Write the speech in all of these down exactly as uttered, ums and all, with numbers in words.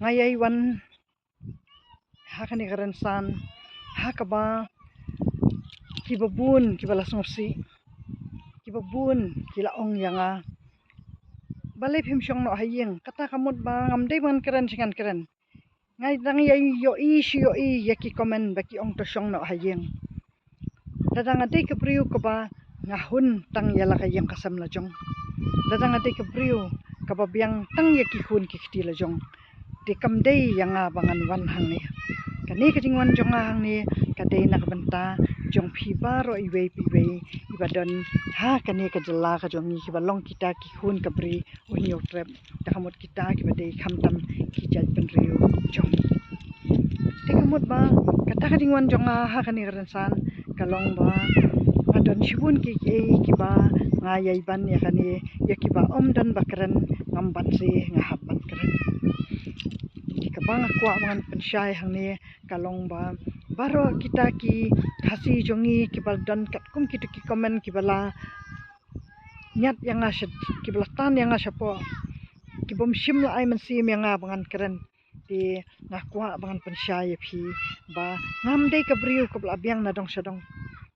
Nga ïai wan ha kane ka rynsan ha kaba kiba bun kiba la sngewsih, kiba bun ki la ong ïa nga, balei phim shong noh ha ïing? Kata ka mut ba ngam dei ban kren shi ngan kren. Nga dang ïa ïohi shi ïohi ïa ki comment ba ki ong to shong noh ha ïing. Lada nga dei ka briew kaba nga hun tang ïa la ka ïing ka sem la jong, lada nga dei ka briew kaba biang tang ïa ki khun ki kti la jong, te kam dei ïa nga ba ngan wan hangne. Kane ka jingwan jong nga hangne ka dei na ka bynta jong phi baroh iwei pa iwei iba don ha kane ka jylla ka jong ngi, kiba long kita ki khun ka Bri U Hynñiewtrep, da ka mut kita kiba dei khamtam ki jaitbynriew jong ngi. Te ka mut ba kata ka jingwan jong nga ha kane ka rynsan ka long ba nga don shibun kiei kiei kiba nga ïai ban ïa kane, ïa kiba ym don ba kren ngam ban shu, nga hap ban kren. Kaba nga kwah ba ngan pynshai hangne ka long ba baroh kita ki Khasi jong ngi kiba don katkum kitu ki comment kiba la ñiad ïa nga sha, kiba la tan ïa nga shapoh, kibym shym la ai mynsiem ïa nga ba ngan kren. Te nga kwah ba ngan pynshai ïa phi ba ngam dei ka briew kaba la biang na dong sha dong.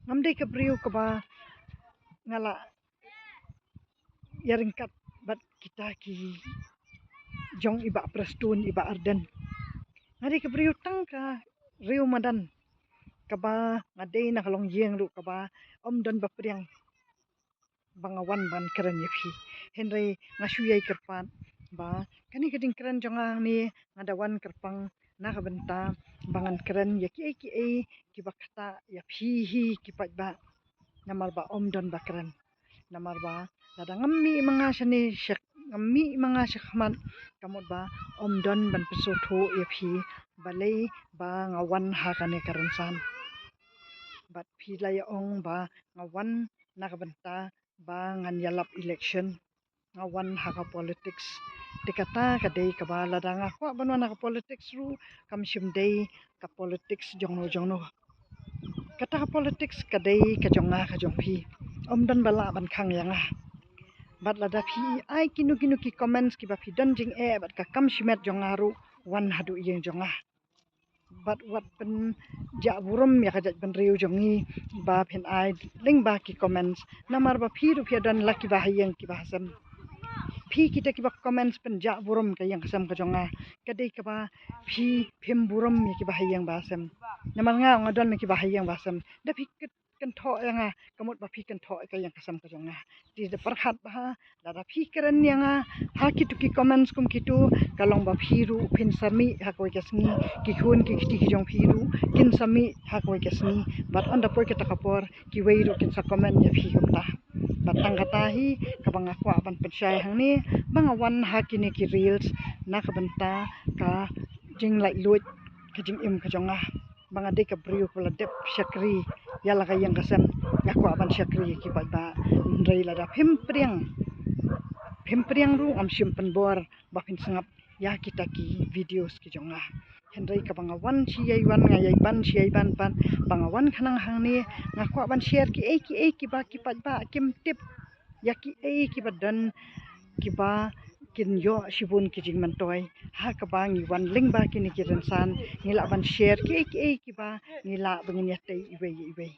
Ngam dei ka briew kaba nga la ïa ryngkat bad kita ki jong i Bah Prestone, i Bah Ardent. Nga dei ka briew tang ka riew madan kaba nga dei na ka longïing ruh kaba ym don ba pdiang ba nga wan ban kren ïa phi. Hynrei nga shu ïai kyrpad ba kane ka jingkren jong nga hangne nga da wan kyrpang na ka bynta ba ngan kren ïa kiei kiei kiba ktah ïa phi hi ki paidbah. Namar ba ym don ba kren. Namar ba lada ngam mih ma nga shane sha, ngam mih ma nga shakhmat, ka mut ba ym don ban pynsngewthuh ïa phi balei ba nga wan ha kane ka rynsan. Bad phi la ïa ong ba nga wan na ka bynta ba ngan ïalap election, nga wan ha ka politics. Te kata ka dei kaba lada nga kwah ban wan ha ka politics ruh kam shym dei ka politics jongno jongno. Kata ka politics ka dei ka jong nga ka jong phi. Ym don ba lah ban khang ïa nga. Bad lada phi ai kino kino ki comments kiba phi don jingeh bad ka kam shimet jong nga ruh, wan haduh ïing jong nga. Bad wat pynjah burom ïa ka jaitbynriew jong ngi ba phin ai lyngba ki comments. Namar ba phi ruh phi don la kiba ha ïing kiba ha sem. Phi kita kiba comments pynjah burom ka ïing ka sem ka jong nga, ka dei kaba phi phim burom ïa kiba ha ïing ba ha sem. Namar nga nga don kiba ha ïing ba ha sem. Da phi kynthoh ïa nga, ka mut ba phi kynthoh ïa ka ïing ka sem ka jong nga. Te da pyrkhat bha, lada phi kren ïa nga ha kitu ki comments kum kitu, ka long ba phi ruh phin sa mih ha kawei ka sngi, ki khun ki kti ki jong phi ruh kin sa mih ha kawei ka sngi. Bad ynda poi kata ka por kiwei ruh kin sa comment ïa phi kumta. Bad tang kata hi kaba nga kwah ban pynshai hangne ba nga wan ha kine ki reels na ka bynta ka jinglaitluid ka jingim ka jong nga. Ba nga dei ka briew kaba la dep shakri ïa la ka ïing ka sem, nga kwah ban shakri ïa ki paidbah. Hynrei lada phim pdiang, phim pdiang ruh ngam shym pynbor ba phin sngap ïa kita ki videos ki jong nga. Hynrei kaba nga wan shi ïai wan, nga ïai ban shi ïai ban pat, ba nga wan khnang hangne nga kwah ban share kiei kiei kiba ki paidbah kim tip, ïa kiei kiba don kiba kin ïoh shibun ki jingmyntoi ha kaba ngi wan lyngba kine ki rynsan, ngi lah ban share kiei kiei kiba ngi lah ba ngin ïatei iwei ïa iwei.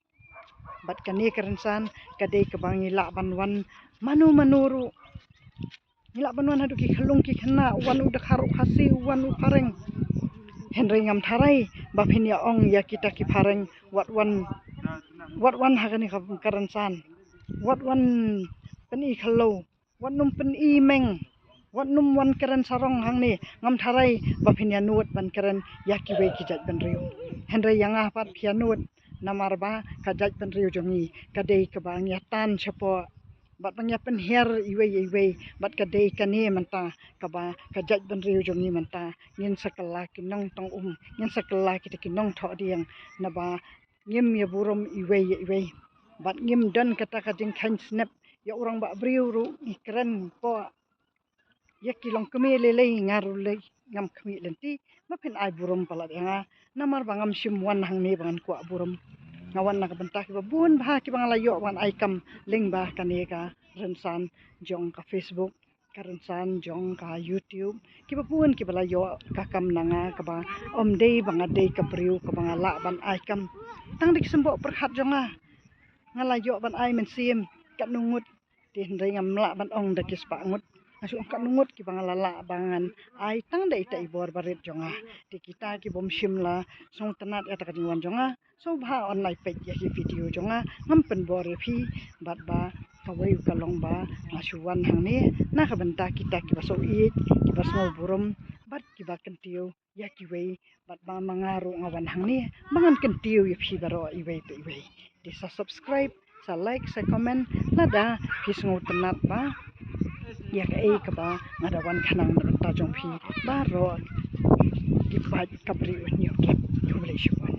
Bad kane ka rynsan ka dei kaba ngi lah ban wan mano mano ruh. Ngi lah ban wan haduh ki khyllung ki khynnah, u wan u dkhar u Khasi, u wan u phareng. Hynrei ngam tharai ba phin ïa ong ïa kita ki phareng wat wan, wat wan ha kane ka, ka rynsan, wat wan pyni khlaw, wat nym pyni meng, wat nym wan kren sarong hangne. Ngam tharai ba phin ïa nud ban kren ïa kiwei ki jaitbynriew. Hynrei ïa nga pat phi ïa nud, namar ba ka jaitbynriew jong ngi ka dei kaba ngi ïa tan shapoh bad ba ngi ïa pynhiar iwei ïa iwei. Bad ka dei kane mynta kaba ka jaitbynriew jong ngi mynta ngin sa kylla ki nongtong um, ngin sa kylla kita ki nongthoh dieng, naba ngim ïa burom iwei ïa iwei. Bad ngim don kata ka jingkheiñ snep ïa u rangbah briew ruh. Ngi kren poi ïa ki longkmie lei lei, nga ruh lei ngam khmih lynti ba phin ai burom palat ïa nga. Namar ba ngam shym wan hangne ba ngan kwah burom. Nga wan na ka bynta kiba bun bha kiba nga la ïoh ba ngan ai kam lyngba kane ka rynsan jong ka Facebook. ka rynsan jong ka YouTube, kiba bun kiba la ïoh ka kam na nga kaba ym dei ba nga dei ka briew kaba nga lah ban ai kam. Tang da ki symboh pyrkhat jong nga, nga la ïoh ban ai mynsiem katno ngut, te hynrei ngam lah ban ong da ki spah ngut. Nga shu ong katno ngut kiba nga la lah ba ngan ai tang da ita i bor barit jong nga. Te kita ki bym shym la sngewtynnat ïa kata ka jingwan jong nga, sngewbha yn leit peit ïa ki video jong nga. Ngam pynbor ïa phi, bad ba kawei ka long ba nga shu wan hangne na ka bynta kita kiba sngewbha, kiba sngewburom, bad kiba kyntiew ïa kiwei, bad ba ma nga ruh nga wan hangne ba ngan kyntiew ïa phi baroh iwei pa iwei. Te sa subscribe, sa like, sa comment lada phi sngewtynnat ba ïa kaei kaba nga da wan khnang na ka bynta jong phi baroh ki paid ka Bri U Hynñiewtrep. Khublei shibun.